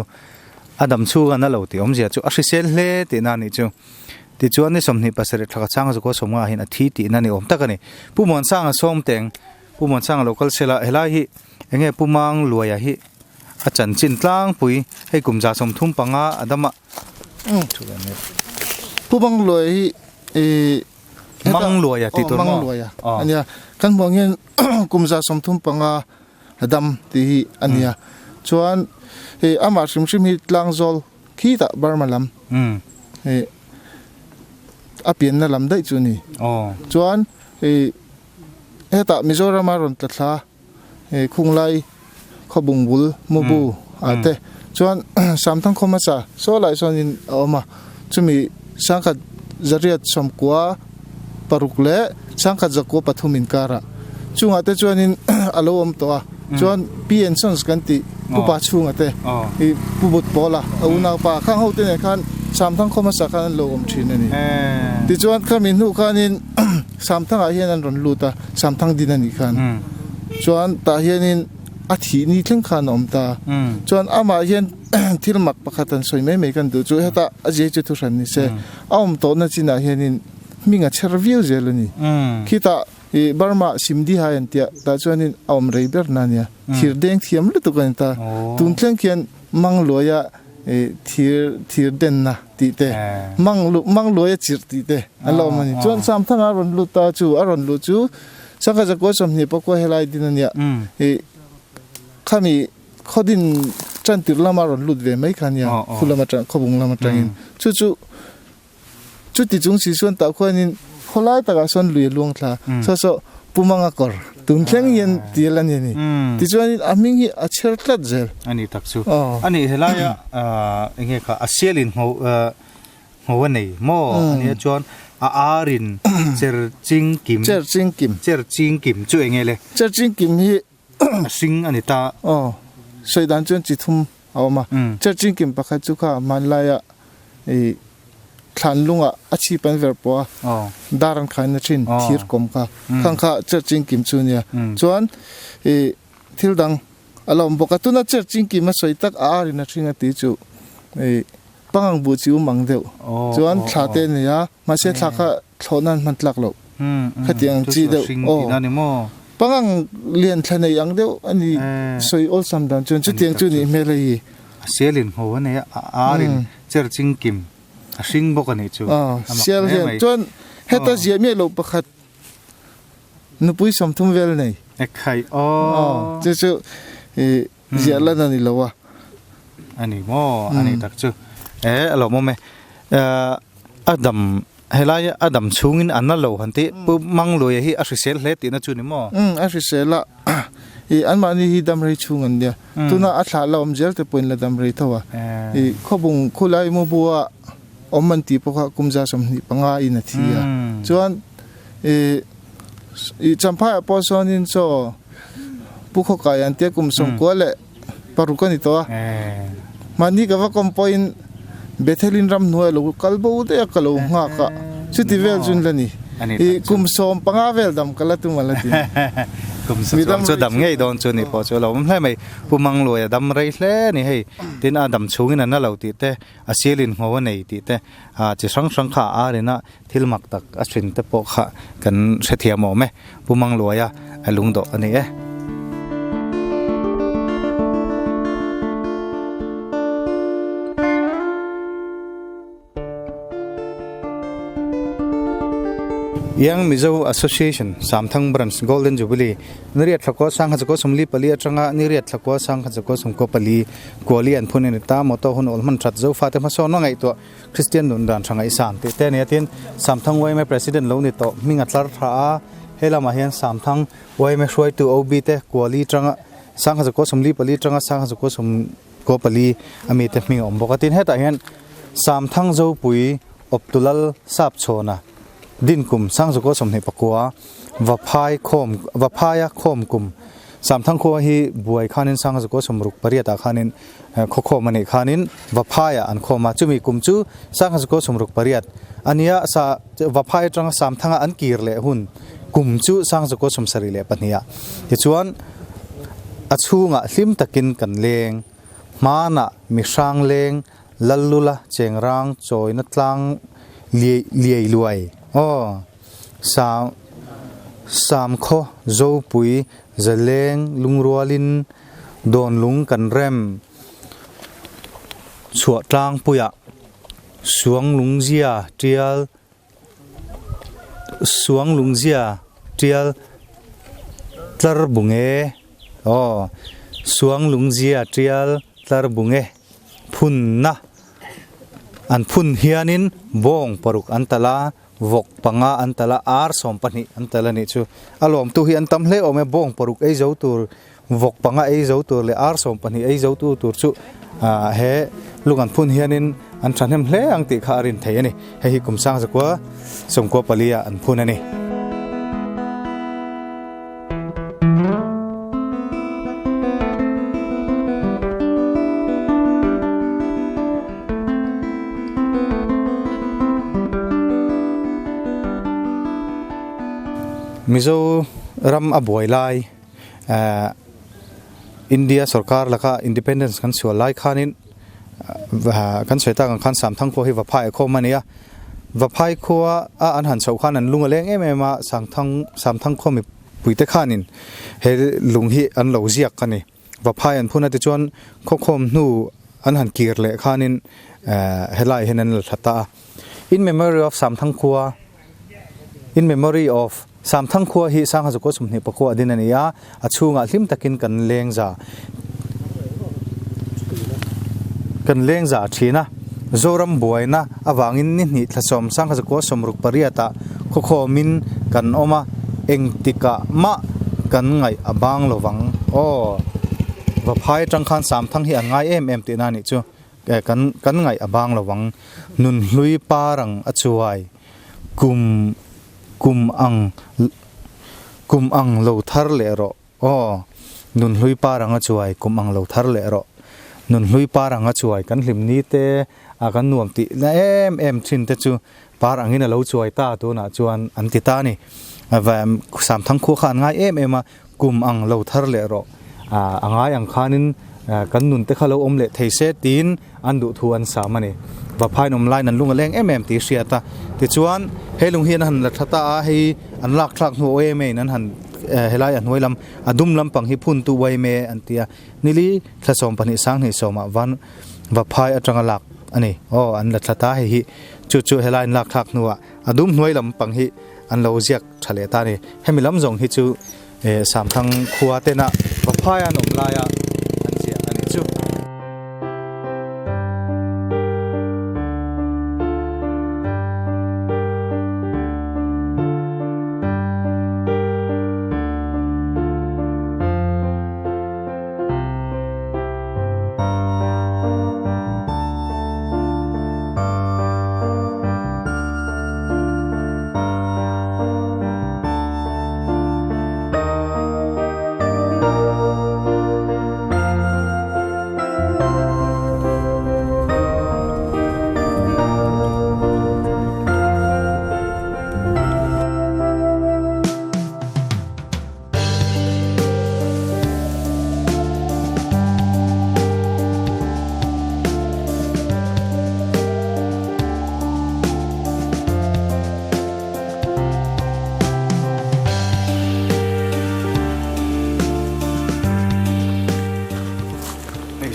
S1: A dam chhung a na lo tih awmzia chu a hrisel hle tihna a nih chu. Tichuan ni 27 thla ka chhang a zakua sawmnga ah hian a thi tihna ni awm tak a ni. Pu Muansanga Sawmteng Pu Muansanga lo kal sela helai hi Enge Pu Mang Luaia hi a chanchin tlangpui hei kum 35 a dam a.
S3: Pu Mang Luaia hi i
S1: Mang Luaia tih tur maw?
S3: Mang Luaia ania. Kan hmuh ang hian kum 35 a dam tih hi ania. Chuan hei amah hrim hrim hi Tlangzawl khitah Burma lam hei a pianna lam daih chu a ni. Chuan hei hetah Mizorama rawn tla thla He khunglai khawbung bul mubu ah te chuan Samthang khaw hmasa saw lai sawnin a awm a, chumi 1996 leh 1993 inkarah chungah te chuanin a lo awm tawh a, chuan P and Sons kan tih Pupa chhunga te i Pu But Pawla a unaupa khang ho te nen khan Samthang khaw hmasa khan an lo awm thin a ni. Tichuan khami hnu khanin Samthangah hian an rawn lut a, Samthang din a nih khan. Chuan tah hianin a thih ni thleng khan a awm ta. Chuan amah hian thil mak pakhat an sawi mai mai kan duh chu heta a zia chu thuhran ni se, a awm tawhna chinah hianin hming a chher viau zel a ni. Khitah i Burma Simdiha an tia tah chuanin a awm rei ber na a nia. Thir deng thiam lutuk a ni ta. Tun thleng khian Mangluaia thir thir denna tih te mang lu mang luai a chirh tih te an lo awm a ni. Chuan Samthanga a rawn lut ta chu a rawn luh chu Sangha Zakua 20 pakua helai din a nia i khami khaw din tan tirh lama rawn lut ve mai kha a nia khu lam atang khawbung lam atangin chu chu Chuti chung si chuan tah khuanin khawlai takah sawn lui a luang thla. Saw saw Pu Manga kawr tun thleng hian tial a ni a ni. Tichuanin a hming hi a chher tlat zel.
S1: A ni tak chu. A nih helaia eng nge kha a sialin ngho ngho a nei maw? A nia chuan a arin cher ching kim.
S3: Cher ching kim.
S1: Cher ching kim chu eng nge le?
S3: Cher ching kim hi
S1: a hring a ni ta.
S3: Aw, sawi dan chuan chi thum a awm a. Church inkim pakhat chu kha hmanlaia i thlan lungah a chhip an ver pawh a, dar an khaina thin thir kawm kha. Khang kha church inkim chu a nia. Chuan i thil dang a la awm bawk a. Tuna church inkim a sawi tak a arin a hring a tih chu i pangang buh chi um ang deuh. Chuan thla te a nei a, mahse thla kha thlawhna an hman tlak loh. Khatiang chi deuh aw. Pangang lian thla nei ang deuh a ni sawi awlsam dan chuan chutiang chu nih hmel hei hi.
S1: A sialin ngho a nei a, a arin cher ching kim a hring bawk a nih chu.
S3: Aw, sial hian chuan heta ziah miah loh pakhat nupui 30 vel nei.
S1: Ekhai aw.
S3: Aw, chu chu i ziah lan a ni lo a.
S1: A ni maw, a ni tak chu. E, a lawmawm e. A dam Helai a dam chhungin a na lo han tih Pu Mangluaia hi a hrisel hle tihna chu ni maw?
S3: Umm a hrisel a, i anmahni hi dam rei chhung an nia. Tuna a thlah la awm zel te pawhin la dam rei tho a. I khawbung khulai mubua awm an tih pawh kha kum 25 in a thi a. Chuan i i Champhaiah pawh sawnin chaw Pu Khawkai an tia kum 96 a ni tawh a. Mahni ka va kawm pawhin Bethelin ramhnuai a lo kal bo daih a, ka lo nghak a, chuti vel chu la ni. I kum 15 vel dam ka la tum a la ti.
S1: Kum sa chuang chu dam ngei dawn chu ni pawh chu a lo awm hle mai. Pu Mangluai a dam rei hle a ni hei. Tin a dam chhungin a na lo tih te, a sialin ngho a nei tih te, ah chi hrang hrang kha a ar ina thil mak tak a hrin te pawh kha kan hrethiam awm e. Pu Mangluaia a lungdawh a ni e. Young Mizo Association Samthang Branch Golden Jubilee Niriat Thlakua Sangha Chakua Sawmli Pali atanga Niriat Thlakua Sangha Chakua Sawmkua Pali Kuali an phun a ni ta. Motor hun awl hman that Zofate hmasawn a ngaihtuah Kristian nun dan tha ngaihsan tih te a ni a. Tin, Samthang yma President lo ni tawh hming a tlar tha a, he lamah hian Samthang yma hruaitu OB te Kuali atanga Sangha Chakua Sawmli Pali atanga Sangha Chakua Sawm Kaw pali a mite hming a awm bawk a, tin hetah hian Samthang Zopui Awptulal Sapchhawna Dinkum Sangzakaw 24 Vaphai khawm Vaphaia khawm kum Samthang khua hi buai khanin Sangzakaw 68 ah khanin khaw khawm a nih khanin Vaphaiah an khawm a, chumi kum chu Sangzakaw 68 a nia sa Vaphai atanga Samthanga an kir leh hun kum chu Sangzakaw 72 ah tichuan A chhungah hlim takin kan leng. Hmanah mihrang leng Lallula chengrang chawina tlang liai luai aw Sam Samkhaw Zopui zaleng lungrualin dawnlung kan rem chhuah tlangpuiah Suanglungzia tial Suanglungzia tial tlar bung e aw Suanglungzia tial tlar bung e phunna an phun hianin bawng paruk an tal a vawk panga an tal a ar 12 an tal a nih chu a lawmtu hi an tam hle awm e bawng paruk ei zo tur Vawk panga ei zo tur leh ar 12 ei zo tu tur chu he lung an phun hianin an thahnem hle ang tih kha a rin thei a ni. Hei hi kum sang zakua sawmkua pali ah an phun a ni. Mizo ram a buai lai. India sorkar laka independence kan sual lai khanin kan sawi tak ang khan Samthang khua hi Vaphai a khawm a ni a, Vaphai khua a an han chhoh khan an lung a leng em em a, Sangthang Samthang khua mipuite khanin he lung hi an lo ziak a ni. Vaphai an phun a tichuan khawkhawm hnu an han kir leh khanin helai hian an la thla ta a. In memory of Samthang khua In memory of Samthang khua hi Sangha Zakua 24 a din a ni a, a chhungah hlim takin kan leng za kan leng za thin a. Zoram buaina avangin ni hnih thla sawm Sangha Zakua 68 ah khawkhawmin kan awm a, engtikah mah kan ngaih a bang lovang aw. Vaphai atang khan Samthang hi an ngai em em tihna a nih chu. Kan kan ngaih a bang lovang nunhlui parang a chuai kum kum ang kum ang lo thar leh rawh aw nunhlui parang a chuai kum ang lo thar leh rawh nunhlui parang a chuai kan hlim ni te a kan nuam tih na em em thin te chu par angin a lo chuai ta tunah chuan an ti ta a ni Samthang khua kha an ngai em em a Kum ang lo thar leh rawh. A ngai ang khanin kan nun te kha lo awm leh thei se tiin an duh thu an sam a ni. Vaphain awm laiin an lung a leng em em tih hriat a. Tichuan, he lung hian a han la tha ta a, hei an lak thlak hnu awm em an han helai a hnuai lam a dum lampang hi phun tu uai me an ti a. Nili thla 12 sanghnih sawmah van Vaphai atanga lak a ni. Aw an la thla ta hei hi chu chu helai an lak thlak hnuah a dum hnuai lampang hi an lo ziak tha leh ta a ni. Hemi lam zawng hi chu Samthang khua tena Vaphai an awm laia an ziah a nih chu.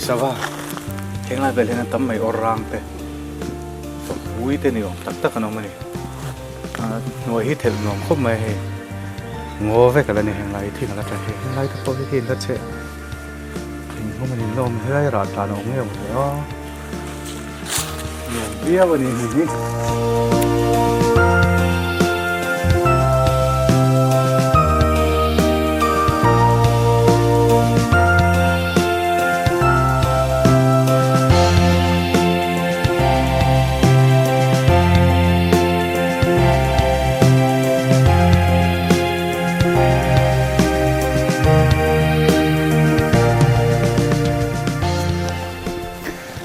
S1: sava henglai vel hian an tam mai awr rang te ui te ni awm tak tak an awm a ni ah hnuai hi thelh nuam khawp mai a hei ngaw vek a la ni henglai hi thing a la tla thei henglai te pawh hi khi in la cheh thing hmung a ni in la awm helai rah tlan a awm ngei awm hle a nuam viau a ni hmun hi.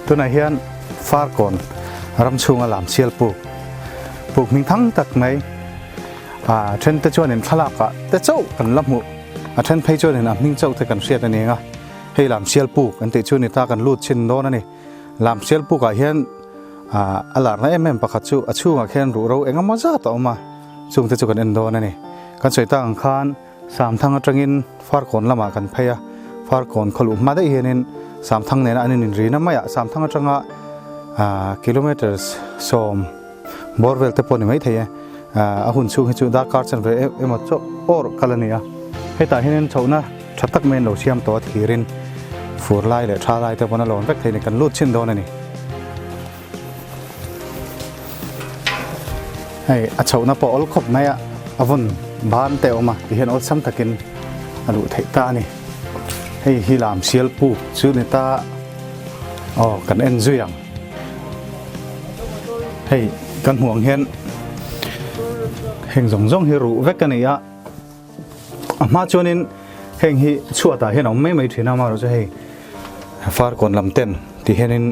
S1: Tunah hian Farkawn ram chhunga lam sial puk puk hming thang tak mai a then te chuanin thlalakah te chauh kan la hmuh a then phei chuanin a hming chauh te kan hriat a ni ang a hei lam sial puk an tih chu ni ta kan lut chhin dawn a ni. Lam sial pukah hian a larna em em pakhat chu a chhungah khian ruhro eng emaw zat a awm a, chungte chu kan en dawn a ni. Kan sawi tak ang khan Samthang atangin Farkawn lamah kan phei a, Farkawn khaw luh hma daih hianin Samthang nena an ininrina maiah Samthang atanga kilometres sawm bawr vel te pawh ni maithei e, a hun chhung hi chu darkar chanve emaw chaw awr kal a ni a, hetah hianin chhohna Tha tak mai an lo siam tawh a thirin fur lai leh tha lai te pawn a lawn vek thei a ni, kan lut chin dawn a ni. Hei a chhohna pawh awl khawp mai a, a vawn ban te a awm a tihian awlsam takin a luh theih ta a ni. Hei hi lam sial puk chu ni ta aw kan en zui ang. Hei kan hmuh ang hian heng zawng zawng hi ruh vek a ni a. A hma chuanin heng hi chhuatah hian a awm mai mai thin a amaherawhchu chu hei farkawn lam ten ti hianin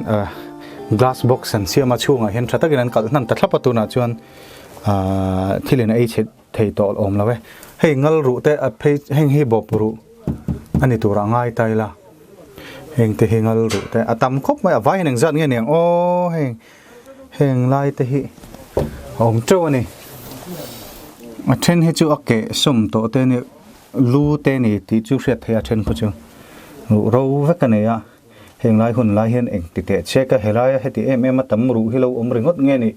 S1: glass box an siam a chhungah hian tha takin an kalh hnan ta thlap a tunah chuan ahh thil in a ei chhe thei tawh awm lo e hei ngal ruh te a phei heng hi bawp ruh a ni turah ngai ta ila heng te hi ngal ruh te a tam khawp mai a vai hian engzat nge niang aw heng. Heng lai te hi a awm teuh a ni. A then hi chu a keh sawm tawh te nia lu te ni tih chu hriat theih a then khaw chu ruh ro vek a nei a. Heng lai hun lai hian eng ti teh chek a helaia heti em em a tam ruh hi lo awm ringawt nge ni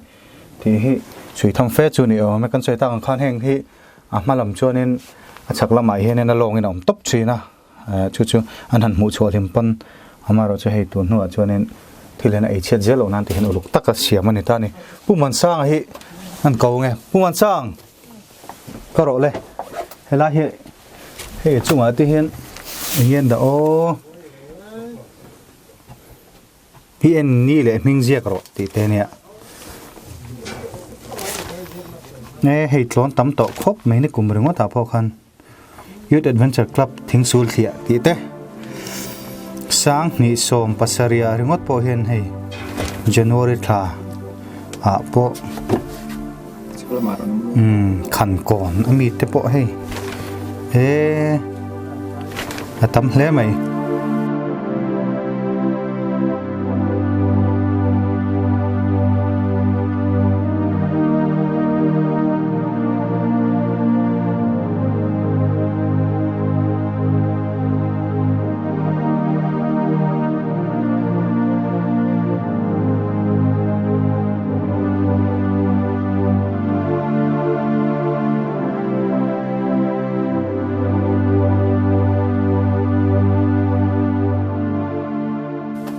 S1: tih hi chhui tham fe chu ni awm e. Kan sawi tak ang khan heng hi a hma lam chuanin a chhak lamah hianin a lawngin a awm tawp thin a. Chu chu an han hmuh chhuah hlim pawn amaherawh chu hei tun hnuah chuanin thil hian a ei chhiat zel loh nan tihian uluk taka siam a ni ta a ni. Pu Mansanga hi an ko nge? Pu Mansang! Ka rawh le, helai hi hei a chungah te hian eng nge an dah aw? Hi en ni leh hming ziak rawh tih te ania. E hei tlawn tam tawh khawp mai ni kum ringawt ah pawh khan. Youth Adventure Club thingsul thliah tih te sang hnih sawm pasarih ah ringawt pawh hian hei January thla ah pawh umm khan kawn a mi te pawh hei eee a tam hle mai.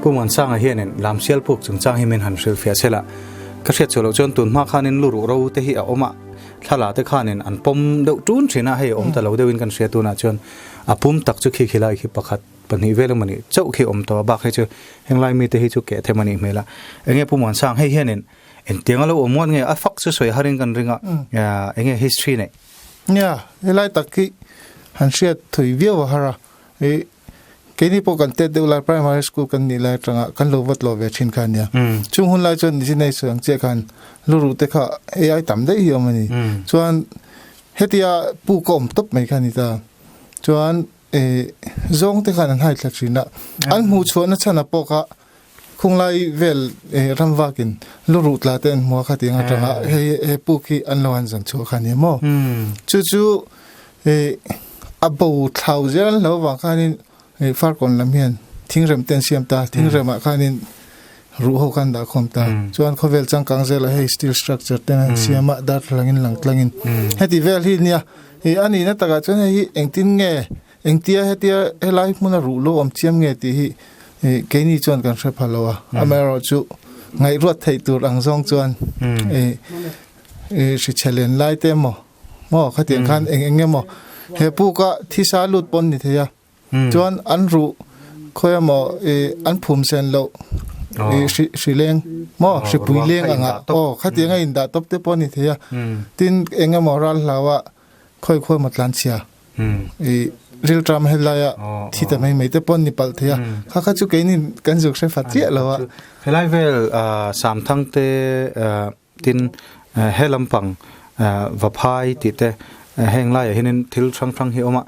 S1: Pu Muansanga hianin Lamsial puk chungchang hi min han hrilhfiah se la, ka hriat chhuah loh chuan tun hma khanin lu ruh ro te hi a awm a, thla te khanin an pawm deuh tun thin a, hei a awm ta lo deuhin kan hria tunah chuan a pum tak chu khi khi lai khi pakhat pahnih vel emaw nih chauh khi awm tawh a, bak hi chu henglai mite hi chu keh them a nih hmel a, enge Pu Muansang hei hianin engtiang a lo awm ngawt nge a fak chu sawi harin kan ring a, enge history neih.
S3: Nia, helai tak hi han hriat thui viau a har a, ih keini pawh kan tet deuh lai primary school kan nih lai atanga kan lo vat lo ve thin kha ania. Chung hun lai chuan ni nei sawi ang chiah khan lu ruh te kha ai tam daih hi awm a ni. Chuan hetia puk a awm tawp mai kha a ni ta. Chuan ih zawng te khan an hai thla thin a, an hmuh chhuahna chhan ah pawh kha Khunglai vel ram vakin lu ruh tla te an hmu a khatiang atanga hei he puk hi an lo han zan chhuah kha nia maw. Chu chu a bo thlau zel an hlo avang khanin Farkawn lam hian Thingrem te an siam ta, thingremah khanin ruh ho khan dah khawm ta. Chuan khawvel changkang zelah hei steel structure ten an siam a, darthlalangin lang tlangin. Heti vel hi nia, ih a nihna takah chuan hei hi engtin nge, engtia hetia helai hmuna ruh lo awm chiam nge tih hi ih keini chuan kan hre pha lo a. Amaherawhchu ngaihruat theih tur ang zawng chuan ih ih hrichhe len lai te emaw maw khatiang khan eng eng emaw he puka thisa lut pawn ni thei a. Chuan an ruh khawi emaw ih an phum sen loh ih hri hri leng maw hripui leng anga aw khatiang a indah tawp te pawh a ni thei a. Tin eng emaw ral hlau a khawi khawi emaw tlan chhia ih rilṭam helaia thi ta mai mai te pawh an ni palh thei a. Kha kha chu keini kan zuk hre fat chiah lo a.
S1: Helai vel Samthang te Tin, he lampang Vaphai tih te heng laiah hianin thil hrang hrang hi a awm a,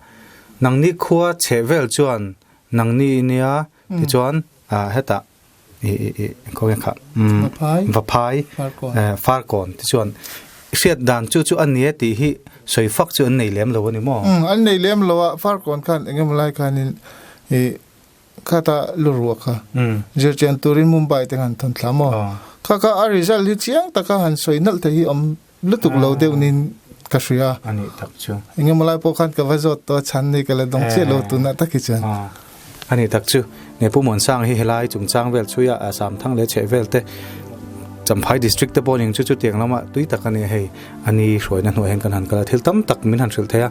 S1: nangni khua chheh vel chuan nangni i nia tichuan hetah khawnge kha Vaphai Farkawn tichuan hriat dan chu chu a nia tih hi sawi fak chu an nei lem lo a ni maw?
S3: An nei lem lo a, Farkawn khan engemaw lai khanin Khata lu ruah kha zirchian turin Mumbai te han thawn thla maw? Kha kha a result hi chiang taka han sawi nalh thei hi awm lutuk lo deuh niin ka hria.
S1: A nih tak chu.
S3: Engemaw lai pawh khan ka va zawt tawh a chhan nei ka la dawng chiah lo tunah tak hi chuan.
S1: A nih tak chu. Nge Pu Muansanga hi helai chungchang vel chhuia Samthang leh chheh vel te Champhai district te pawh ning chu chutiang lama tui tak a ni hei a ni hruaina hnuaiah hian kan han kal a thil tam tak min han hrilh thei a.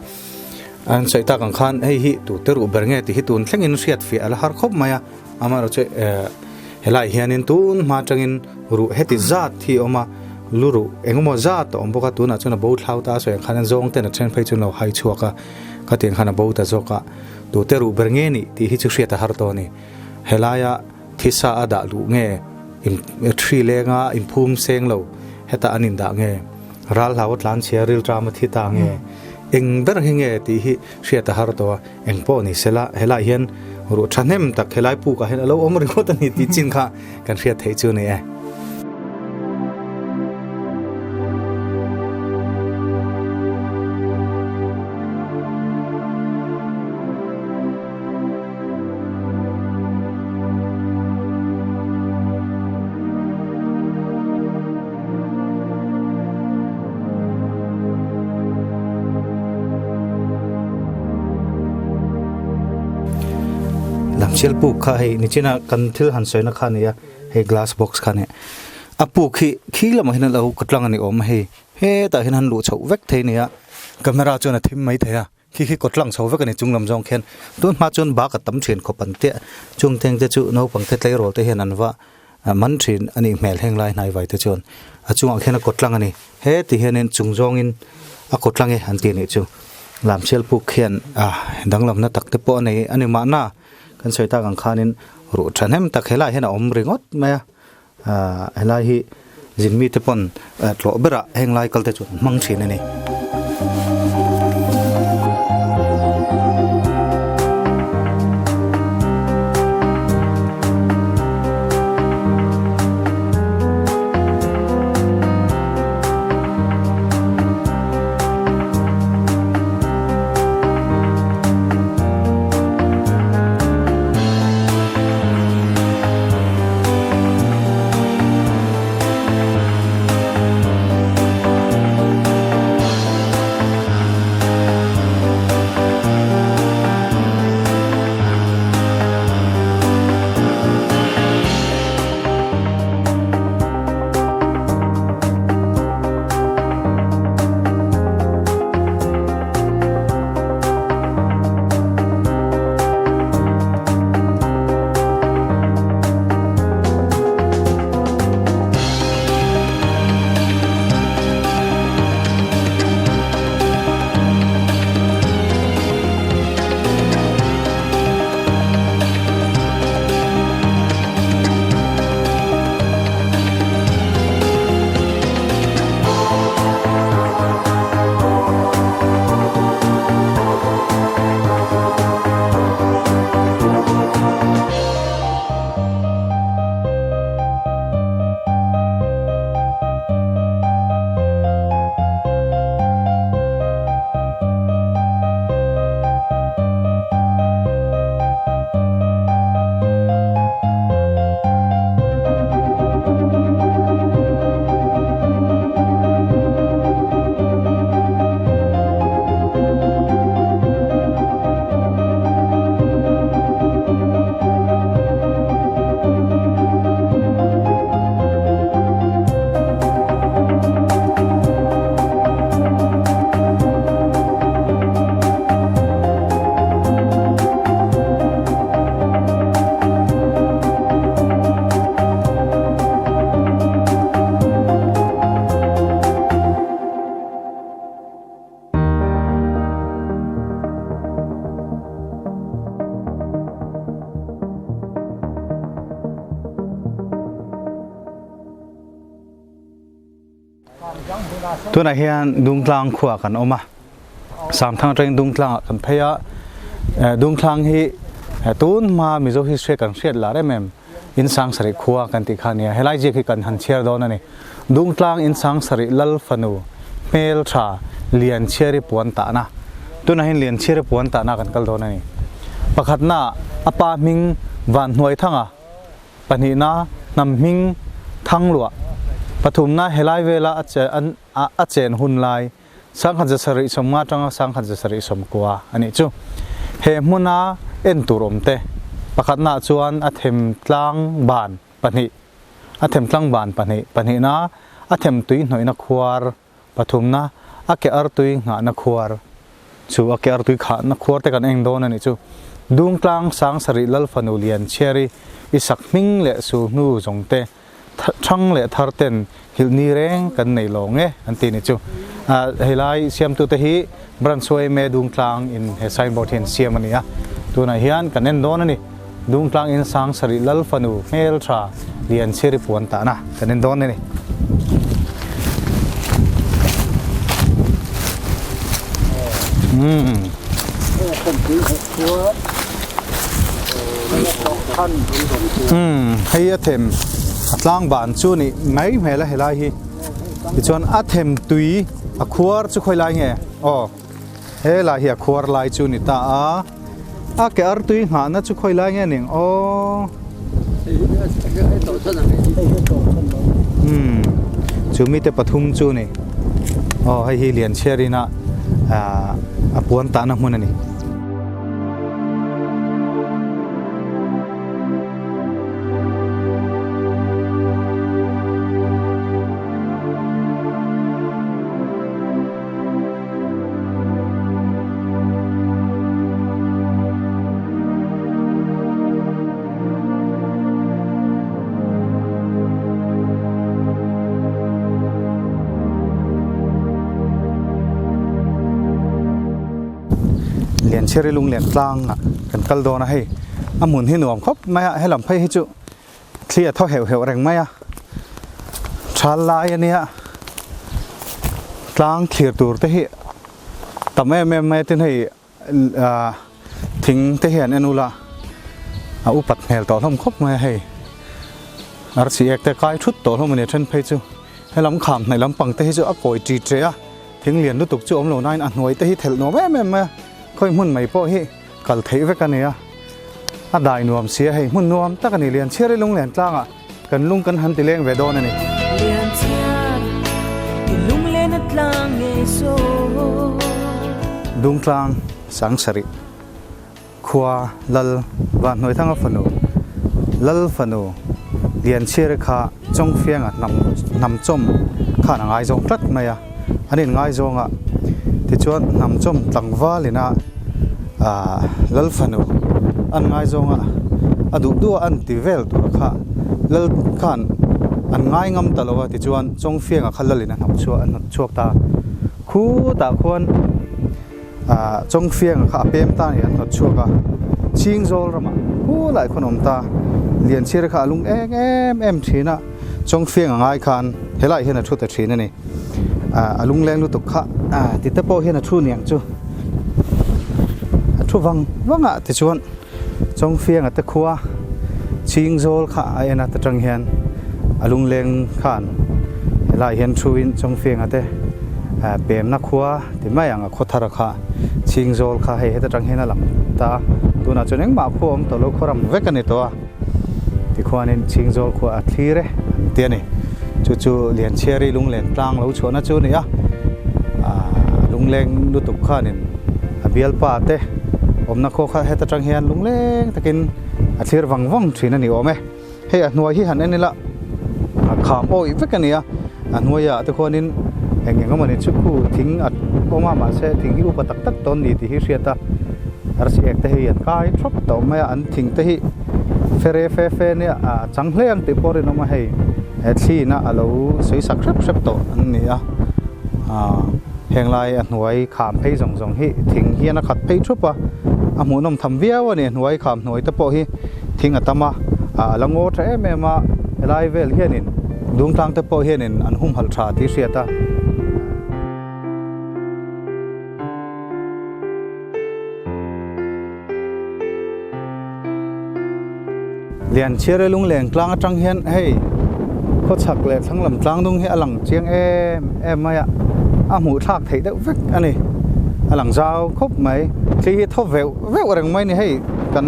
S1: An sawi tak ang khan hei hi tute ruh ber nge tih hi tun thlengin hriat fiah a la har khawp mai a, amaherawhchu helaiah hianin tun hma atangin ruh heti zat hi a awm a, lu ruh engemaw zat a awm bawk a, tunah chuan a bo thlau ta a sawi ang khan an zawng ten a then phei chu an lo hai chhuak a, khatiang khan a bo ta zawk a, tute ruh ber nge nih tih hi chu hriat a har tawh a ni. Helaia thisa a dah luh nge thi lenga inphum seng lo hetah an indah nge? Ral hlau a tlan chhia rilṭam a thi ta nge? Eng ber hi nge tih hi hriat a har tawh a, eng pawh ni sela helaiah hian ruh ṭhahnem tak helai pukah hian a lo awm ringawt a ni tih chin kha kan hriat theih chu a ni e. Lamsial puk kha hei nichina kan thil han sawina kha a ni a hei glass box kha a ni a puk hi khi lamah hian a lo tlang a ni awm a hei hetah hian han luh chhoh vek thei a ni a camera chuan a thim mai thei a. Khi khi kawt lang chho vek a ni chung lam zawng khian tun hma chuan bak a tam thin khawp an tia chung teng te chu naupang te tleirawl te hian an va man thin a nih hmel heng lai hnaivai te chuan a chungah khian a kawt lang a ni he ti hianin chung zawngin a kawt lang e an ti anih chu lamsial puk khian a danglamna tak te pawh a nei a ni mahna kan sawi tak ang khanin ruh thahnem tak helaiah hian a awm ringawt mai a Helai hi zin mite pawn tlawh berah heng lai kal te chuan an hmang thin a ni. Tunah hian Dungtlang khuaah kan awm a, Samthang atangin Dungtlangah kan phei a, Dungtlang hi tun hma Mizo history kan hriat lar em em In sang sarih khua kan tih kha a nia, helai ziak hi kan han chhiar dawn a ni. Dungtlang in sang sarih lal fanu hmel tha Lianchhiari puan tahna. Tunah hian Lianchhiari puan tahna kan kal dawn a ni. Pakhatna a pa hming Vanhnuaithanga, pahnihna hnam hming Thangluah, pathumna helai vela a chen hun lai Sangkhat zasarih sawmnga atanga sangkhat zasarih sawmkua a nih chu. He hmuna en tur awm te pakhatnaah chuan a them tlang ban pahnih, a them tlang ban pahnih, pahnihna a them tui hnawihna khuar, pathumna a ke artui nghahna khuar chu a ke artui khahna khuar te kan eng dawn a nih chu. Dungtlang Sangsarih Lalfanu Lianchhiari i sak hming leh sulhnu zawng te Thang leh thar ten hilh ni reng kan nei lo nge an ti ni chu. Helai siamtute hi Branch yma Dungtlang in he signboard hi an siam a ni a. Tunah hian kan en dawn a ni. Dungtlang in sang sarih lal fanu hmel tha lian chhiri puan tahna kan en dawn a ni. Umm. Umm hei a them a tlang ban chu ni mai hmel a helai hi tichuan a them tui a khuar chu khawi lai nge aw helai hi a khuar lai chu ni ta a a ke ar tui nghahna chu khawi lai nge ning aw umm chu mite pathum chu ni aw hei hi Lianchhiarin a a puan tahna hmun a ni. Lianchhiari lunglen tlang ah kan kal dawn a hei a hmun hi nuam khawp mai a helam phei hi chu thli a thaw heuh heuh reng mai a thal lai a nia tlang thlir tur te hi tam em em mai a tin hei ah thing te hi an en ula a upat hmel tawh hlawm khawp mai a hei arsi ek te kai thut tawh hlawm a ni a then phei chu helam kham hnaih lampang te hi chu a kawi ṭi ṭe a. Thing lian lutuk chu awm lo nain a hnuai te hi thelh nuam em em mai a, khawi hmun mai pawh hi kal theih vek a ni a, a dai nuam si a, hei hmun nuam tak a ni, Lianchhiar i lunglen tlangah kan lung kan han ti leng ve dawn a ni.
S6: Lianchhiar i lunglen a tlang ngei saw.
S1: Dungtlang Sangsarih khua Lal Vanhnuaithanga fanu Lal fanu Lianchhiari kha Chawngfianga hnam hnamchawm khan a ngaizawng tlat mai a, an inngaizawng a, tichuan hnamchawm tlangval ina aah Lal fanu an ngaizawng a, a duh duh a an ti vel tur kha Lal khan an ngai ngam ta lo a, tichuan Chawngfianga kha Lal in a hnam chhuak a hnawt chhuak ta khutah khuan. Ah Chawngfianga kha a pem ta a ni an hnawt chhuak a, Chhingzawl ramah khulai khawn awm ta, Lianchhira kha a lung eng em em thin a, Chawngfianga ngai khan helaiah hian a thu ta thin a ni. Ah a lungleng lutuk kha ah ti te pawh hian a thu niang chu a thu vang vang a tichuan Chawngfianga te khua Chhingzawl kha a en a ta tang hian a lungleng khan helaiah hian thuin Chawngfianga te ah pemna khua Ti mai ang a khaw thar kha chhingzawl kha hei heta tang hian a lang ta a, tunah chuan engmah khua awm tawh lo khaw ram vek a ni tawh a, tikhuanin chhingzawl khua a thlir e an ti a ni. Chu chu Lianchhiari lunglen tlang lo chhuahna chu a ni a, aah lungleng lutuk khanin a bialpa te awmna khaw kha heta tang hian lungleng takin a thlir vang vang thin a ni awm e. Hei a hnuai hi han en ila a kham awih vek a ni a, a hnuaiah te khuanin eng eng emawni chu khu thing a awm a mahse thing hi upa tak tak tawn ni tih hi hriat a, arsi ek te hi an kai thawp tawh mai a, an thing te hi fere fe fe nia a chang hle ang tih pawh a rinawm a hei he thliin a alo sawi sak hrep hrep tawh an ni a, aaa heng lai a hnuai kham phei zawng zawng hi thing hian a khat phei thup a, a hmuhnawm tham viau a ni a hnuai kham hnuai te pawh hi. Thing a tam a, a la ngaw tha em em a, helai vel hianin Dungtlang te pawh hianin an humhalh tha tih hriat a. Lianchhiare lungleng tlang atang hian hei khawchhak leh thlanglam tlang dung hi a lang chiang em em mai a, a hmuh thlak theih deuh vek a ni. A lang zau khawp mai. Thli hi thaw veuh veuh reng mai a ni hei kan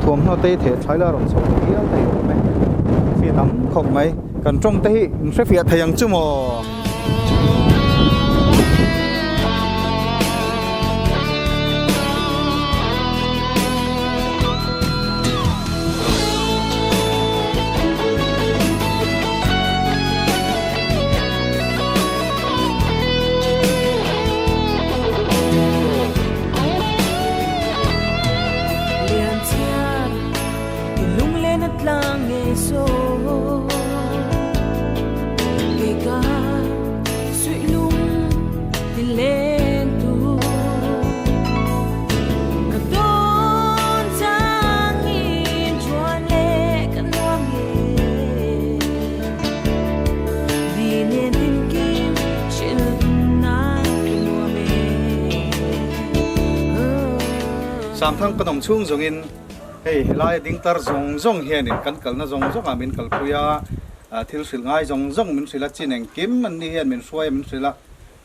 S1: thuamhnaw te hi theh thlai la rawn chho ta hial thei awm e. Thli tam khawp mai. Kan tawng te hi in hrefiah thei ang chu maw? Samthang ka nawm chhung zawngin Hei helaia ding tar zawng zawng hianin kan kalna zawng zawngah min kalpui a, thil hrilh ngai zawng zawng min hrilh a, chin engkim an ni hian min hruai a min hrilh a,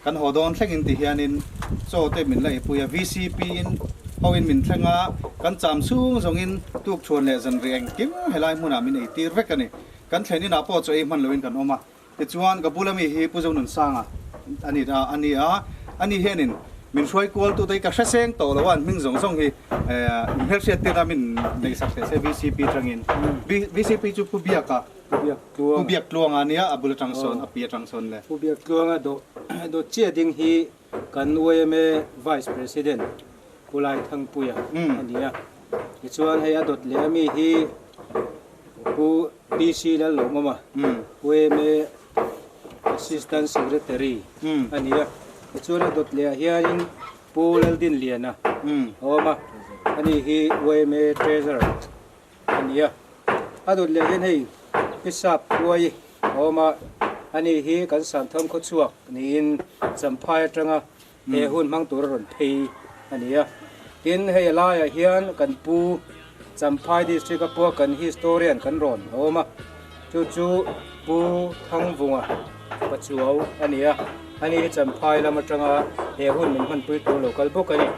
S1: kan haw dawn thlengin ti hianin chaw te min la ipui a, VCP in hoin min thleng a, kan cham chhung zawngin tukchhuan leh zanriah engkim helai hmunah min eitir vek a ni. Kan thlen inah pawh chaw ei hman loin kan awm a, Tichuan, ka bula mi hi Pu Zonunsanga a ni a, a ni a, ani hianin min hruai kual tute hi ka hre seng tawh lo a, an hming zawng zawng hi in hmelhriat tir a min neihsak teh se VCP atangin. VCP chu Pu Biaka, Pu Biak Tluanga a nia, a bul atang sawn, a pi atang sawn le.
S2: Pu Biak Tluanga dawt chiah ding hi kan yma Vice President Pu Laithangpuia a ni a, tichuan hei a dawt leh ami hi Pu PC Lalawmawma, yma Assistant Secretary a ni a. Tichuan a dawt leh ah hianin Pu Laldinliana a awm a, ani hi yma Treasurer a ni a. A dawt leh hian hei Hisap Huai a awm a, ani hi kan Santham khawchhuak niin Champhai atanga he hun hmang tur a rawn phei a ni a. Tin, hei a laiah hian kan pu Champhai District a pua kan historian kan rawn a awm a, chu chu Pu Thangvunga Pachuau a ni a, ani hi Champhai lam atanga he hun min hmanpui tur lo kal bawk a ni.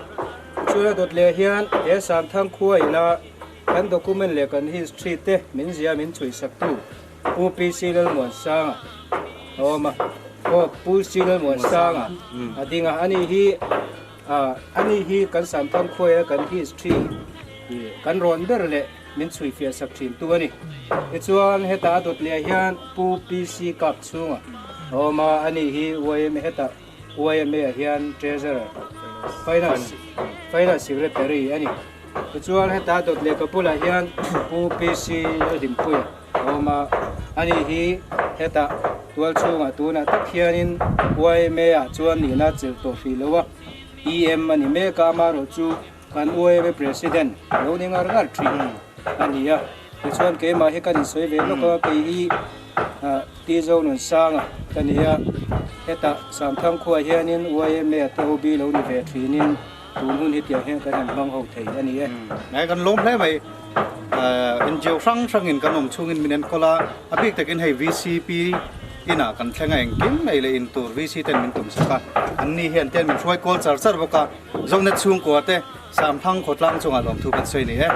S2: Tichuan a dawt leh hian he Samthang khua ina kan document leh kan history te min zia min chhuihsaktu Pu PC Lalmuansanga a awm a, aw Pu C Lalmuansanga a ding a, ani hi ani hi kan Samthang khuaia kan history kan rawn ber leh min chhui fiah sak thin tu a ni. Tichuan hetah a dawt leh ah hian Pu PC Kap chhunga a awm a, ani hi yma hetah yma ah hian Treasurer Finance Finance Secretary a ni. Tichuan heta dawt leh ka bulah hian Pu PC Lalhlimpuia a awm a, ani hi hetah tual chhungah tunah tak hianin yma ah chuan nihna chelh tawh hrih lo a, EM a ni mek a, amaherawh chu kan yma President lo ni ngar ngar thin a ni a. Tichuan keimah hi kan insawi ve lawk a, kei hi Ti Zonunsanga ka ni a, hetah Samthang khuaah hianin yma te OB lo ni ve thinin, Tun hun hi tiang hian kan han hmang ho thei a ni e.
S1: Ngai kan lawm hle mai. NGO hrang hrangin kan awm chhungin min enkawl a, a bik takin hei VCP inah kan thleng a engkim mai leh in tur VC ten min tum sak a, an ni hian ten min hruai kual char char bawk a, Zonet chhungkua te Samthang khawtlang chungah lawmthu kan sawi ni e.